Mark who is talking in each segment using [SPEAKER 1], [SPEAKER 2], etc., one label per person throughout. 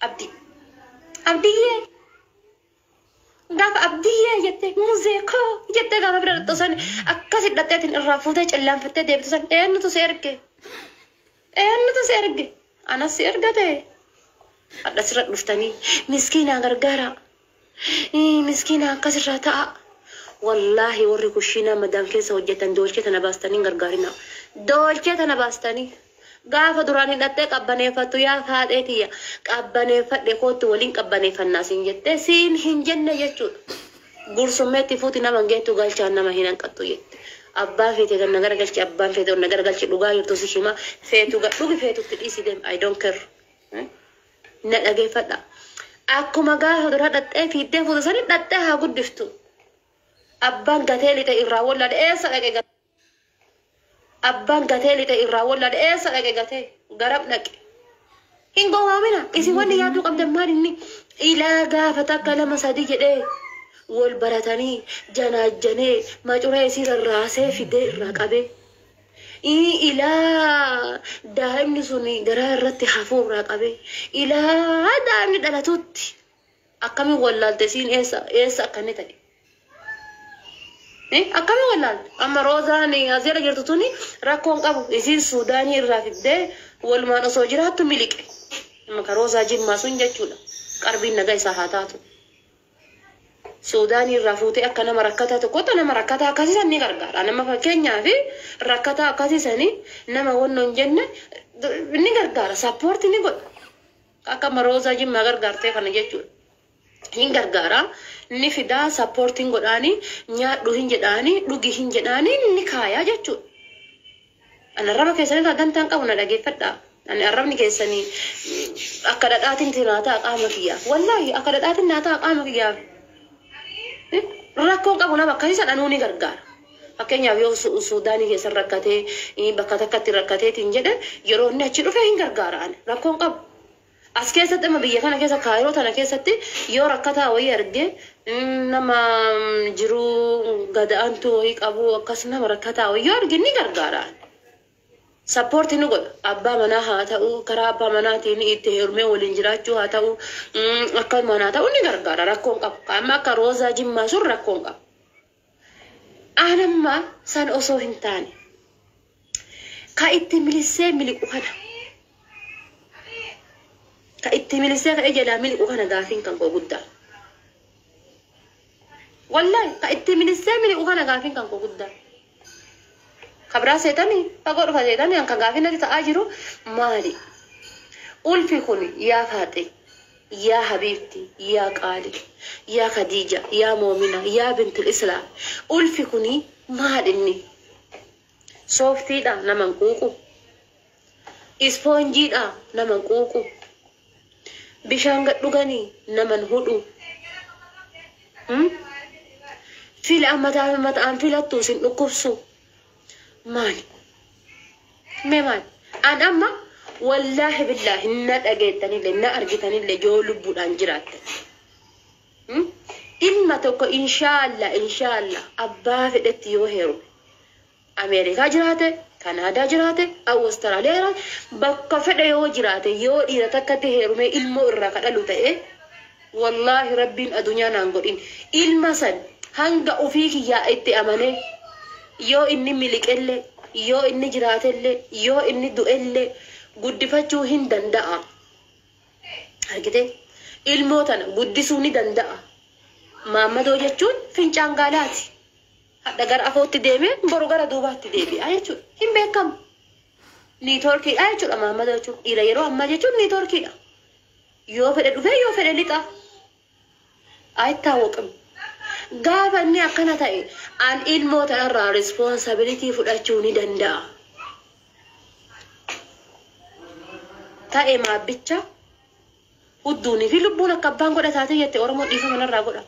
[SPEAKER 1] Abdii. Abdiyyee. Gaafa abdiyyee jettee muzeekoo jettee gaafa bira dhaqxu san akkas hidhatteetiin irraa fuutee cillaanfattee deebitu san eenyutu si erge? Eenyutu si erge? Anas si ergate. Hadha sirra dhuftanii miskiinaa gargaara. Miskiinaa akkasirraa ta'a. Wallaahi warri kushiinaa madaan keessa hojjetan doolchee tana baastanii hin gargaarina. Doolchee tana baastanii. Gaafa duraan hidhattee qabbaneeffattu yaa faaxee tiyya qabbaneeffadhe kootti waliin qabbaneeffannaa siin jettee siin hin jenne jechuudha. Gursummeetti fuuti nama hin geettu galchaan nama hin hanqattu jette. Abbaan feete ganna garagalchi, abbaan feete onna garagalchi, dhugaa jirtu si hima, feetu gadhugi feetutti dhiisi deem, I don't care. Na dhageeffadha. Akkuma gaafa dura dhaxxee fiiddee fuuta sani dhaxxee haa guddiftu. Abbaan gatee lixe irraa wallaale eessa dhaqe gatee? Abbaan gatee lixe irraa wallaale eessa dhaqe gatee? Garam dhaqe? Hin gowwaamina. Isin wanni yaaduu qabdan maal inni ilaa gaafa takka lama sadi jedhee wal baratanii janaajjanee macuree isii rarraasee fidee irraa qabee. Ilaa daa'imni sun garaa irratti hafuu irraa qabee ilaa daa'imni dhalatutti akkamiin wallaalte isiin eessa eessa akka inni ta'e. Akkamiin wallaalte? Amma Roozaan as jala jirtu tuni rakkoon qabu isiin Suudaanii irraa fiddee walumaan osoo jiraattu miliqe. Amma ka Roozaa Jimmaa sun jechuudha. Qarbiin nagaa isaa haa taatu. Suudaanii irraa fuutee akka nama rakkataa tokkotti nama rakkataa akkasii san ni gargaara. Nama fakkeenyaaf rakkataa akkasii sanii nama wannoo hin jenne ni gargaara. Support ni godha. Akka amma Roozaa Jimmaa gargaartee kana jechuudha. Hin gargaara. Ni fidaa, supportiin godhaanii, nyaadhu hin jedhaanii, dhugi hin jedhaanii, ni kaayaa jechuudha. Ani arraba keessanii irraa dantaan qabu, na dhageeffadhaa. Ani arrabni keessanii akka dhadhaatiin naa ta'a qaama kiyyaaf. Wallaahi akka dhadhaatiin naa ta'a qaama kiyyaaf. Rakkoon qabu, nama akkasii san anuu ni gargaara. Fakkeenyaaf yoo Suudaanii keessa rakkatee, bakka takkatti rakkateetiin jedhe, yeroo inni achi dhufe hin gargaara ani. Rakkoon qabu. As keessatti amma biyya kana keessa, Kaayiroo tana keessatti yoo rakkataa wayii arge, nama jiruu gada'antu wayii qabu, akkas nama rakkataa wayii yoo arge ni gargaara. Support ni godha. Abbaa manaa haa ta'u, karaa abbaa manaatiin itti heerumee waliin jiraachuu haa ta'u, akka manaa ta'u ni gargaara, rakkoon qabu. Amma akka Roozaa Jimmaa sun rakkoon qabu. Anamma san osoo hin taane ka itti milissee miliqu kana. Ka itti milisee ka'ee jalaa miliqu kana gaafiin kan koo guddaa. Wallahi ka itti milisee miliqu kana gaafiin kan koo guddaa. Kabraa seetanii fagoo dhufa seetanii kan gaafiin natti ta'aa jiru maali? Ulfi kun yaa Faaxe, yaa Habiibti, yaa Qaali, yaa Khadiija, yaa Moomina, yaa Bintul Islaam. Ulfi kuni maal inni? Sooftiidha nama hin quuqu. Ispoonjiidha nama hin quuqu. Bishaan gad dhuganii nama hin hudhu. Fila mataa mataan filattu isin dhukkubsu. Maali? Mee maali? An amma wallaahi billaahi na dhageettanillee na argitanillee yoo lubbuudhaan jiraattan. Ilma tokko inshaallah inshaallah abbaa fedhetti yoo heerume, Ameerikaa jiraate, Kanaadaa jiraate, Awustiraaliyaa jiraate, bakka fedhe yoo jiraate, yoo dhiira takkatti heerumee ilmoo irraa ka dhalu ta'e, wallaahi rabbiin adunyaa naan godhin, ilma san hanga ofii kiyyaa itti amanee yoo inni miliqellee, yoo inni jiraatellee, yoo inni du'ellee guddifachuu hin danda'a. Argitee? Ilmoo tana guddisuu ni danda'a. Maammadoo jechuun fincaan gaalaati. Hadha gara afootti deemee boru gara duubaatti deebi'a jechuudha. Hin beekamu. Networkiidha jechuudha maammadoo jechuun. Dhiira yeroo ammaa jechuun networkiidha. Yoo fedhe dhufee yoo fedhe lixa. Ayitaawwaqim. Gaafa inni akkana ta'e an ilmoo tanarraa responsibility fudhachuu ni danda'a. Ta'e maabbicha hudduunii fi lubbuun akka abbaan godha taatee jette Oromoon, dhiifama narraa godha.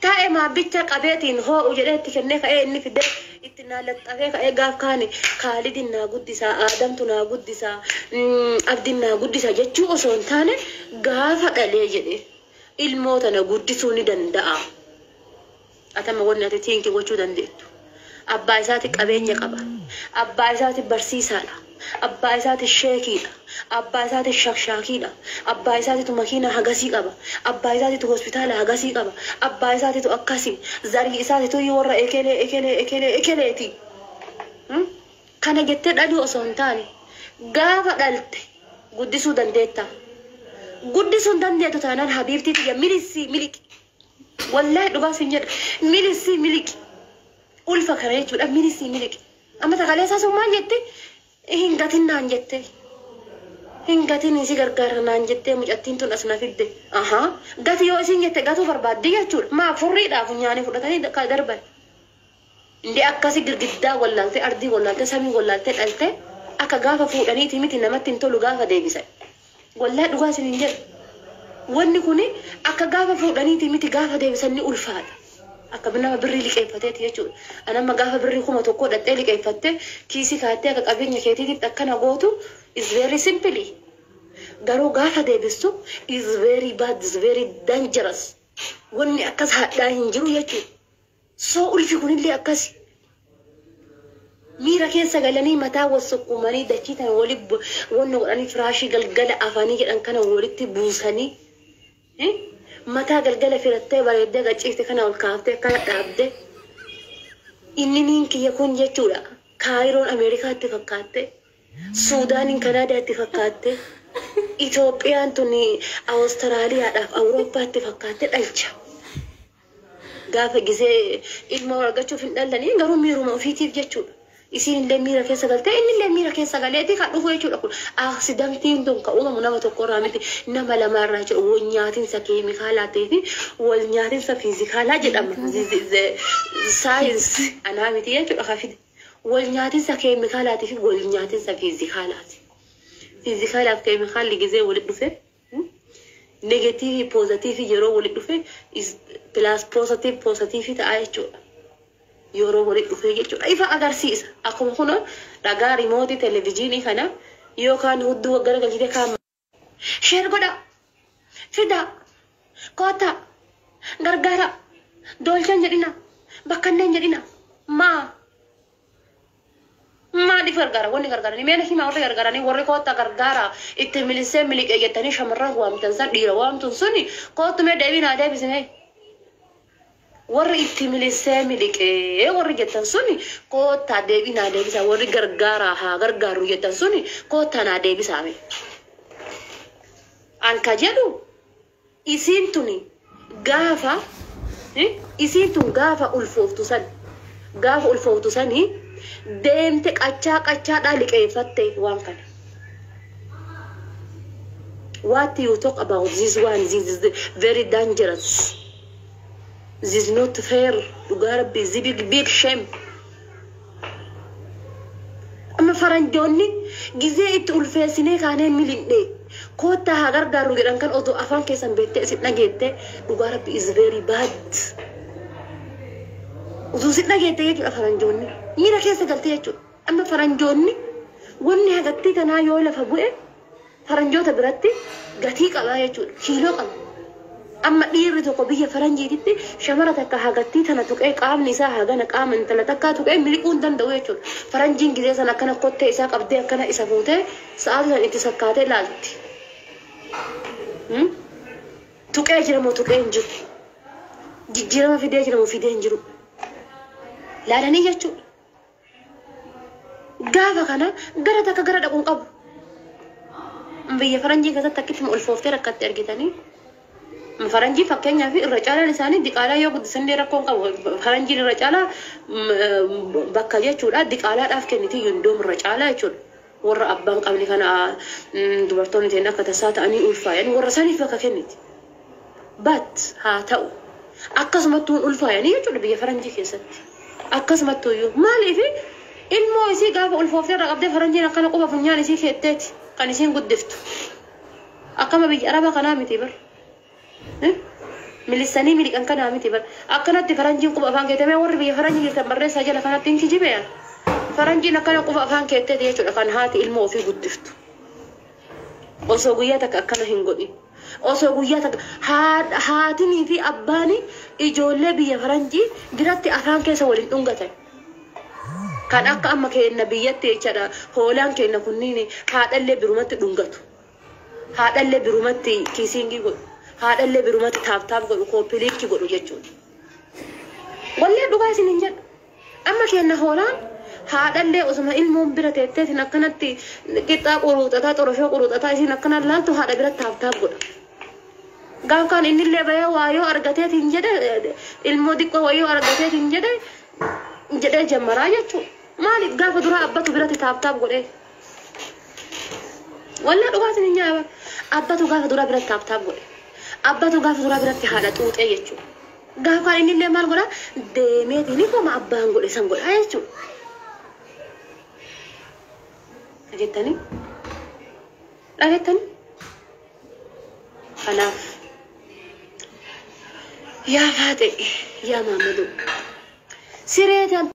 [SPEAKER 1] Ta'e maabbicha qabeetiin hoo'u jedhee itti kennee ka'ee inni fidee itti naa laxxafee ka'ee gaaf kaani Kaalidin naa guddisaa, Aadamtu naa guddisaa, Abdiin naa guddisaa jechuu osoo hin taane gaafa dhalee jedhee ilmoo tana guddisuu ni danda'a. Atama wanni ati think gochuu dandeettu. Abbaa isaati qabeenya qaba. Abbaa isaati barsiisaadha. Abbaa isaati sheekiidha. Abbaa isaati shakshaakiidha. Abbaa isaatitu makiina hagasii qaba. Abbaa isaatitu hospitaala hagasii qaba. Abbaa isaatitu akkasi. Zarii isaatitu warra ekelee ekelee ekelee ekeleeti. Kana jettee dhaluu osoo hin taane gaafa dhalte guddisuu dandeetta. Guddisuu hin dandeettu taanaan habiibtii tiyya milisii miliqi. Wallaahi dhugaa siin jedha milisii miliqi. Ulfa kana jechuudha milisii miliqi. Amma sagalee isaa sun maal jette? Hin gatin naan jette. Hin gatin si gargaara naan jettee mucattiin tun as na fidde. Ahaa gati yoo isin jette gatuu barbaadde jechuudha. Maa furriidhaa funyaanii fudhatanii darban. Indee akkasi girgiddaa wallaaltee ardii wallaaltee samii wallaaltee dhalte akka gaafa fuudhaniiti miti namatti hin tolu gaafa deebisan. Wallaahi dhugaa isin hin jedhu. Wanni kuni akka gaafa fuudhaniiti miti gaafa deebisan ni ulfaata. Akka nama birrii liqeeffateeti jechuudha. Anamma gaafa birrii 1000 dhaqxee liqeeffattee kiisii kaattee akka qabeenya keetiitiif akkana gootu is very simple. Garuu gaafa deebistu is very bad, is very dangerous. Wanni akkas hadhaa hin jiru jechuudha. So ulfi kunillee akkasi. Miira keessa galanii mataa wal sukkuumanii dachii tana walitti wanna godhanii firaashii galgala afanii jedhan kana walitti buusanii mataa galgala firattee bareeddee gachiifte kana ol kaaftee akkana dhaabde inni niin kiyya kun jechuudha. Kaayiroon Ameerikaatti fakkaatte, Suudaaniin Kanaadaatti fakkaatte, Itoophiyaan tun Awustiraaliyaadhaaf Awurooppaatti fakkaatte dhalcha. Gaafa gisee ilmoo argachuuf hin dhallanii garuu miiruma ofiitiif jechuudha. Isiin illee miira keessa galtee inni illee miira keessa galeeti kan dhufu jechuudha kun. Aksidantiin tun kan uumamu nama tokko irraa miti nama lama irraa jechuudha. Wal nyaatinsa keemikaalaatii fi wal nyaatinsa fiizikaalaa jedhama. Saayinsii anaa miti jechuudha kan fide. Wal nyaatinsa keemikaalaatii fi wal nyaatinsa fiizikaalaati. Fiizikaalaaf keemikaalli gisee walitti dhufe negatiivii poozitiivii yeroo walitti dhufe plus positive positive ta'a jechuudha. Yeroo walitti dhufee jechuudha. Ifa agarsiisa. Akkuma kun dhagaa rimootii televezyiinii kana yookaan hudduu gara galchitee kaa'ama. Share godha. Fidaa. Koottaa. Gargaara. Doolchan jedhina. Bakkanneen jedhina. Maa. Maaliif gargaara? Wanni gargaaranii meena himaa warri gargaaranii warri koottaa gargaara itti milisee miliqee jettanii shamarran waamtan san dhiira waamtun suni koottu mee deebii naa deebisine. Warri itti milisee miliqee warri jettan suni koottaa deebii naa deebisa warri gargaara haa gargaaru jettan suni koottaa naa deebisaame. Anka jedhu isiin tuni gaafa isiin tun gaafa ulfooftu san gaafa ulfooftu sanii deemte qachaa qachaadhaa liqeeffatte waan kana. What you talk about this one, this is very dangerous. This is not fair. Dhugaa rabbi, this big big shame. Amma faranjoonni gizee itti ulfeessinee kaanee milindhee koottaa haa gargaaru jedhan kan otoo afaan keessan beektee isin dhageette dhugaa rabbi is very bad. Utuu isin dhageette jechuudha faranjoonni. Miira keessa galtee jechuudha. Amma faranjoonni wanni hagattii kanaa yoo lafa bu'e faranjoota biratti gatii qabaa jechuudha. Kiiloo qaba. Amma dhiirri tokko biyya faranjiititti shamara takka hagattii tana tuqee qaamni isaa hagana qaama intala takkaa tuqee miliquu hin danda'u jechuudha. Faranjiin gizee sana akkana kottee isaa qabdee akkana isa fuutee sa'aatii sana itti sakkaatee laalti. Tuqee jira moo tuqee hin jiru? Jijjiirama fidee jira moo fidee hin jiru? Laalanii jechuudha. Gaafa kana gara takka gara dhaquun qabu. Biyya faranjii keessatti akkitti ulfooftee rakkatti argitanii. Faranjii fakkeenyaaf irra caalaan isaanii diqaalaa yoo guddisan rakkoon qabu. Faranjiin irra caalaa bakka jechuudha diqaalaadhaaf kenniti yundoom irra caalaa jechuudha. Warra abbaan qabne kana dubartoonni ta'an akka tasaa ta'anii ulfaayan warra saniif bakka kenniti. But haa ta'u akkasumattuu ulfaayanii jechuudha biyya faranjii keessatti. Akkasumattuu iyyuu maaliif ilmoo isii gaafa ulfooftee irra qabdee faranjiin akkana quba funyaan isii keetteeti kan isiin guddiftu. Akkama biyya araba kanaa miti bar. Milisanii miliqan kanaa miti bar. Akkanatti faranjiin quba afaan keettee warri biyya faranjii jirtan barreessaa jala kanatti hin kijibee. Faranjiin akkana quba afaan keetteeti jechuudha kan haati ilmoo ofii guddiftu. Osoo guyyaa takka akkana hin godhin. Osoo guyyaa takka haatinii fi abbaan ijoollee biyya faranjii biratti afaan keessa waliin dhungatan. Kan akka amma keenna biyyatti jechaadha hoolaan keenna kunniin haadhallee birumatti dhungatu. Haadhallee birumatti kissing godhu. Haadhallee birumatti tap tap godhu, copy link godhu jechuudha. Wallee dhugaa isin hin jedhu. Amma keenna hoolaan haadhallee osuma ilmoon bira teetteetiin akkanatti qixxaa quruuxataa, xoroshoo quruuxataa isin akkana laaltu haadha bira tap tap godha. Gaaf kaan innillee bahee waayoo argateetiin jedhe, ilmoo xiqqoo waayoo argateetiin jedhe jedhee jammaraa jechuudha. Maaliif? Gaafa duraa abbatu biratti tap tap godhee. Wallee dhugaatiin hin nyaaba. Abbatu gaafa duraa biratti tap tap godhe. Abbatu gaafa duraa biratti haadha xuuxee jechuudha. Gaafa kaan innillee maal godhaa? Deemeetiin koma abbaan godhe san godhaa jechuudha. Dhageettanii? Dhageettanii? Kanaaf yaa Faaxe, yaa Maamadu, siree.